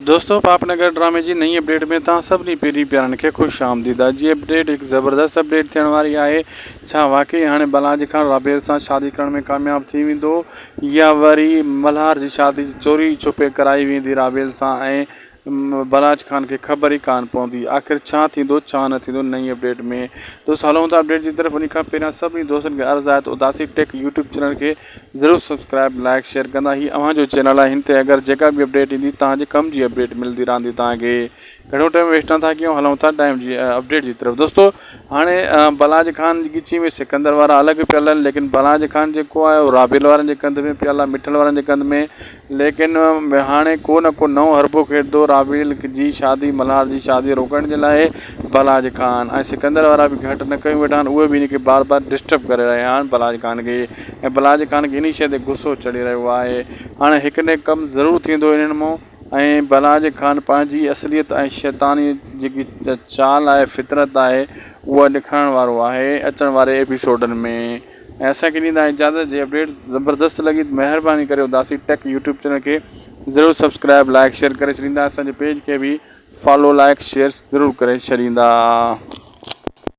دوستو پاپ نگر ڊرامي جي نئين اپڊيٽ ۾ توهان سڀني پيري پيارن کي خوش آمديد آهي جي اپڊيٽ هڪ زبردست اپڊيٽ ٿيڻ واري آهي ڇا واقعي هاڻي بلاج خان رابيل سان شادي ڪرڻ ۾ ڪامياب ٿي ويندو يا وري ملهار جي شادي چوري ڇپي ڪرائي ويندي رابيل سان ۽ بلاج خان کي خبر ئي ڪانه پوندي آخر ڇا ٿيندو ڇا نه ٿيندو نئين اپڊيٽ ۾ دوست هلون ٿا اپڊيٽ جي طرف ان کان پهريان سڀني دوستن کي عرض آهي ته اداسي ٽيڪ يوٽيوب چينل کي ضرور سبسڪرائب لائڪ شيئر ڪندا هي اوهان جو چينل آهي هن تي اگر جيڪا به اپڊيٽ ايندي توهان جي ڪم جي اپڊيٽ ملدي رهندي توهان کي گهڻو ٽائيم ويسٽ نٿا ڪيون هلون ٿا ٽائيم جي اپڊيٽ جي طرف دوستو هاڻي بلاج خان جي ڳچي ۾ سڪندر وارا الڳ پيل آهن ليڪن بلاج خان جيڪو آهي اهو رابيل وارن جي ڪنڌ ۾ پيل آهي مٺل وارن جي ڪنڌ ۾ ليڪن هاڻي ڪو نه ڪو نئون حربو کيڏندو رابيل جي شادي ملهار جي شادي روڪڻ جي لاء بلاج خان ۽ سڪندر وارا به گهٽ نه ڪيون ويٺا آهن اهي به هن کي بار بار ڊسٽرب ڪري رهيا آهن بلاج خان کي ۽ بلاج خان کي انهي شيء تي غصو چڙهي رهيو آهي هاڻي هڪ نه هڪ ڪم ضرور ٿيندو انهن مان ۽ بلاج خان پنهنجي اصليت ۽ شيطاني جيڪي چال آهي فطرت آهي اها ڏيکارڻ وارو آهي اچڻ واري ايپيسوڊن ۾ ۽ اسان کي ڏيندا اجازت جي اپڊيٽ زبردست لڳي ته مهرباني ڪري اداسي ٽيڪ يوٽيوب چينل کي ضرور سبسڪرائب لائڪ شيئر ڪري ڇڏيندا اسان جي پيج کي به فالو لائڪ شيئر ضرور ڪري ڇڏيندا.